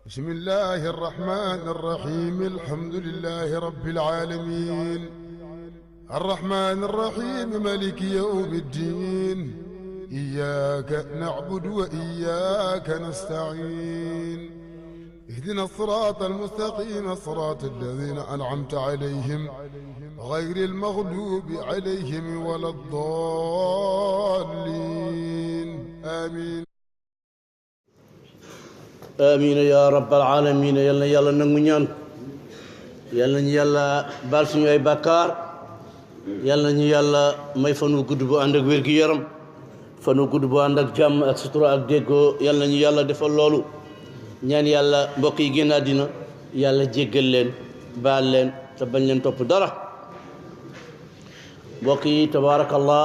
بسم الله الرحمن الرحيم الحمد لله رب العالمين الرحمن الرحيم مالك يوم الدين إياك نعبد وإياك نستعين اهدنا الصراط المستقيم صراط الذين أنعمت عليهم غير المغلوب عليهم ولا الضالين آمين amiin yaa rabbal aalamiin yal na yàlla nangu ñaan yal nañu yàlla baal suñu ay bàkkaar yal nañu yàlla may fan wu gudd bu ànd ak wér-gi-yaram fan wu gudd bu ànd ak jàmm ak sutura ak déggoo yal nañu yàlla defal loolu ñaan yàlla mbokk yi génn àddina yàlla jéggal leen baal leen te bañ leen topp dara mbokk yi tabaarakallah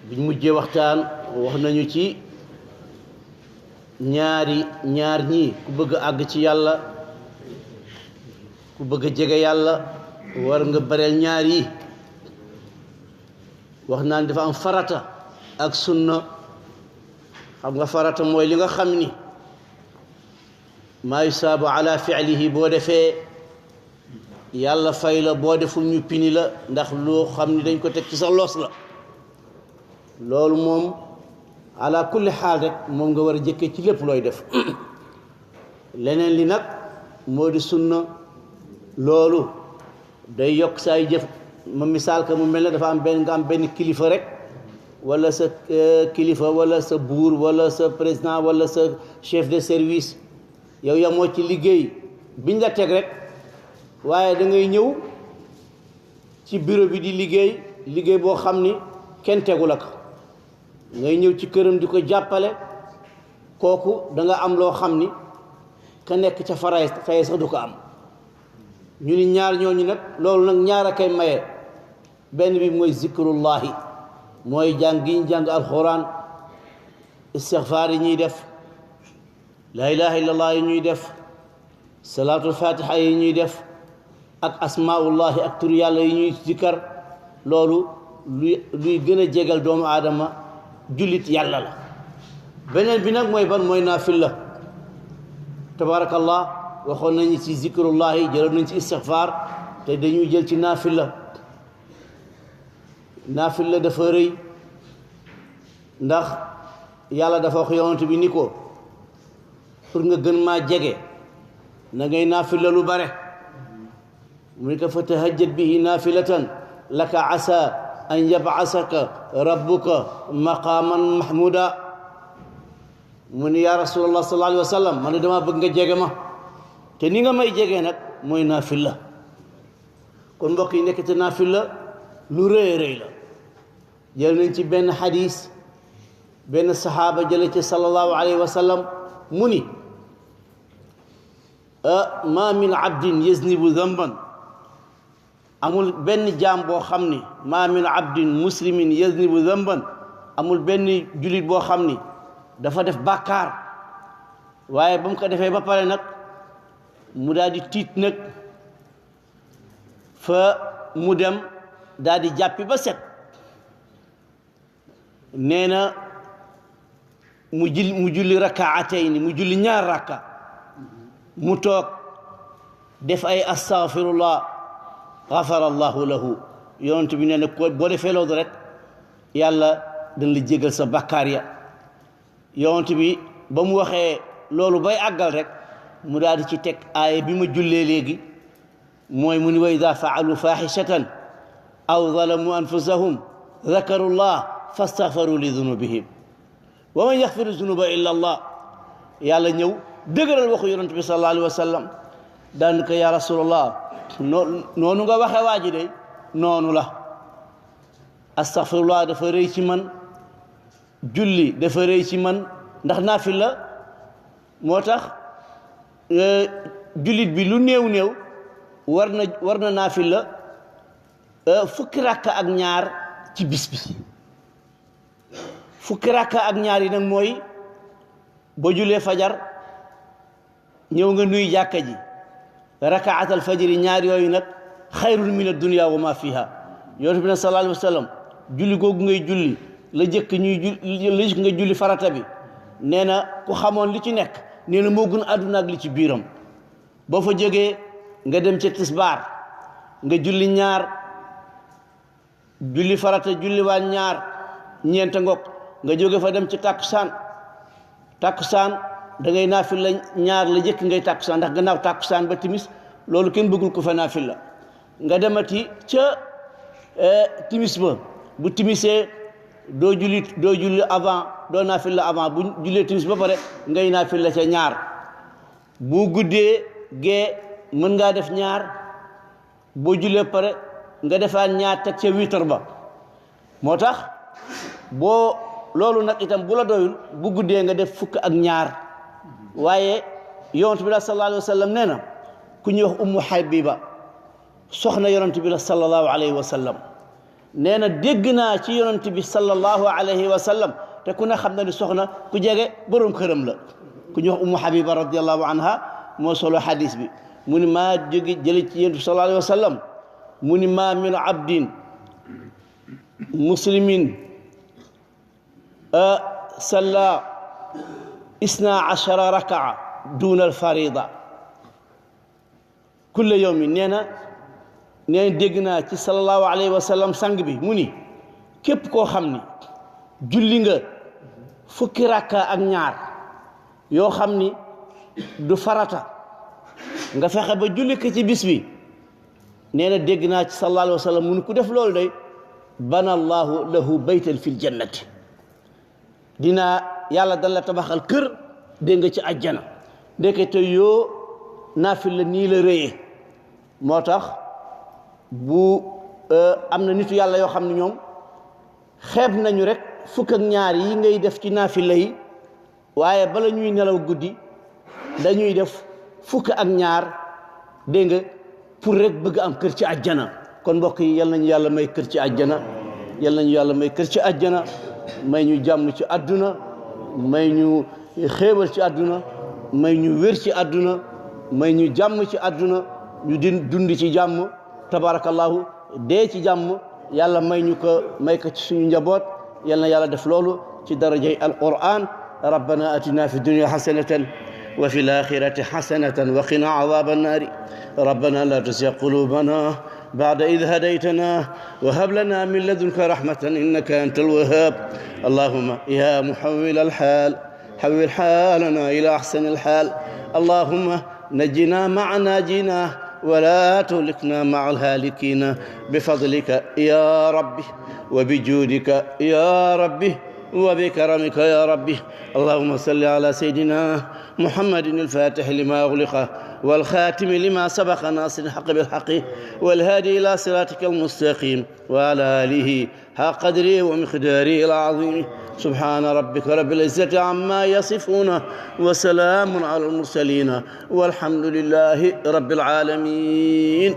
biñ mujjee waxtaan wax nañu ci ñaar ñii ku bëgg àgg ci yàlla ku bëgg jege yàlla war nga bareel ñaar yi wax naan dafa am farata ak sunna xam nga farata mooy li nga xam ni maa yusaabu ala fi'lihi boo defee yàlla fay la boo deful ñu pini la ndax loo xam ni dañ ko teg ci sa loos la loolu moom ala kulli xaal rek moom nga war a jëkkee ci lépp looy def leneen li nag moo di sunna loolu day yokk saay jëf ma misaal ka mu mel ne dafa am nga am benn kilifa rek wala sa kilifa wala sa buur wala sa président wala sa chef de service yow yamoo ci liggéey biñ la teg rek waaye da ngay ñëw ci bureau bi di liggéey boo xam ni kenn tegu la ko ngay ñëw ci këram di ko jàppale kooku da nga am loo xam ni ka nekk ca faray sax du ko am ñu ni ñaar ñooñu nag loolu nag ñaar a koy maye benn bi mooy zikrullahi mooy jàng gi ñu jàng alxuraan istixfaar yi ñuy def laa ilaha illallah yi ñuy def salaatul fatiha yi ñuy def ak asmaullahi ak tur yàlla yi ñuy zikkar loolu luy gën a jegal doomu aadama jullit yàlla la beneen bi nag mooy ban mooy naafila tabaarakallah waxoon nañu ci zikrullahi jëloon nañ ci istixfaar te dañuy jël ci naafila dafa rëy ndax yàlla dafa wax yonent bi ni ko pour nga gën maa jege na ngay naafila lu bare mu ni ko fa tahajjat bihi naafilatan laka asa an yab'asaka rabbuka maqaman mahmuda mu ni yaa rasulallah sallallahu alayhi wa sallam man dama bëgg nga jege ma te ni nga may jege nag mooy naafila kon mbokk yi nekk te naafila lu rëy rëy la jël nañ ci benn xadis benn saxaaba jële ci sallallahu alayhi wa sallam mu ni ma min abdin yaznibu zamban amul benn jaam boo xam ni maa min abdin muslimin yaznibu zamban amul benn jullit boo xam ni dafa def bàkkaar waaye ba mu ko defee ba pare nag mu daal di tiit nag fa mu dem daal di jàppi ba set nee na mu julli rakaatayni mu julli ñaar rakka mu toog def ay astaghfirullah gafara allahu lahu yonent bi nee na ko boo defee loolu rek yàlla dañ la jégal sa bàkkaar ya yonent bi ba mu waxee loolu bay àggal rek mu daal di ci teg aaya bi ma jullee léegi mooy mu ni wa ida faalu faaxishatan aw zalamu anfusahum dakaru llah fastaghfaru li dunubihim wa man yaxfiru zunuba illa allah yàlla ñëw dëgëral waxu yonent bi sallallahu alayhi wa sallam daan ko ya rasulallah noonu nga waxe waa ji de noonu la astaghfirullah dafa rëy ci man julli dafa rëy ci man ndax naafila moo tax jullit bi lu néew war na naafila fukki rakka ak ñaar ci bis bi fukki rakka ak ñaar yi nag mooy boo julee fajar ñëw nga nuy jàkka ji rakaat al fajri ñaar yooyu nag xayrun min ad-dunya wa ma fiha yonent bi nag sallallahu alayhi wa sallam julli googu ngay julli la jëkk nga julli farata bi nee na ku xamoon li ci nekk nee na moo gën àdduna ak li ci biiram boo fa jógee nga dem ca tisbaar nga julli ñaar julli farata julli waan ñaar ñeent ngoog nga jóge fa dem ci takkusaan da ngay naafil la ñaar la jëkk ngay takkusaan ndax gannaaw takkusaan ba timis loolu kenn bëggul ko fa naafil la nga demati ca timis ba bu timisee doo julli avant doo naafil la avant bu jullee timis ba pare ngay naafil la ca ñaar bu guddee gee mën ngaa def ñaar boo jullee pare nga defaat ñaar teg ca witar ba moo tax boo loolu nag itam bu la doyul bu guddee nga def fukk ak ñaar waaye yonent bi la sallallahu alayhi wa sallam nee na ku ñuy wax ummu habiba soxna yonent bi la sallallahu alayhi wa sallam nee na dégg naa ci yonent bi sallallahu alayhi wa sallam te ku ne xam na ni soxna ku jege borom këram la ku ñuy wax ummu habiba radiyallahu anha moo solo hadis bi mu ni maa jóge jële ci yonent bi sallallahu alayhi wa sallam mu ni maa min abdin muslimin salla 12 rakaa duna alfarida kulla yawmin nee na dégg naa ci sallallahu alayhi wa sallam sang bi mu ni képp koo xam ni julli nga fukki rakka ak ñaar yoo xam ni du farata nga fexe ba julli ko ci bis bi nee na dégg naa ci sallallahu alayhi wa sallam mu ni ku def loolu day bana allahu lahu baytan fil jannati dinaa yàlla dan la tabaxal kër dégg nga ci àjjana ndekete yoo naafil la nii la rëyee moo tax bu am na nitu yàlla yoo xam ne ñoom xeeb nañu rek fukk ak ñaar yi ngay def ci naafila yi waaye bala ñuy nelaw guddi dañuy def fukk ak ñaar dégg nga pour rek bëgg am kër ci àjjana kon mbokk yi yal nañu yàlla may kër ci àjjana yal nañu yàlla may kër ci àjjana may ñu jàmm ci àdduna may ñu xéewal ci àdduna may ñu wér ci àdduna may ñu jàmm ci àdduna ñu dund ci jàmm tabarakallahu dee ci jàmm yàlla may ñu ko may ko ci suñu njaboot yal na yàlla def loolu ci darajay alquran rabbana atina fi dunya hasanatan wa fi l'akhirati hasanatan wa qina adhaba annari rabbana la tuzigh qulubana بعد إذ هديتنا وهب لنا من لدنك رحمة إنك أنت الوهاب اللهم يا محول الحال حول حالنا إلى أحسن الحال اللهم نجنا مع ناجينا ولا تهلكنا مع الهالكين بفضلك يا ربي وبجودك يا ربي وبكرمك يا ربي اللهم صل على سيدنا محمد الفاتح لما أغلق والخاتم لما سبق ناصر الحق بالحق والهادي إلى صراطك المستقيم وعلى آله حق قدره ومقداره العظيم سبحان ربك رب العزة عما يصفون وسلام على المرسلين والحمد لله رب العالمين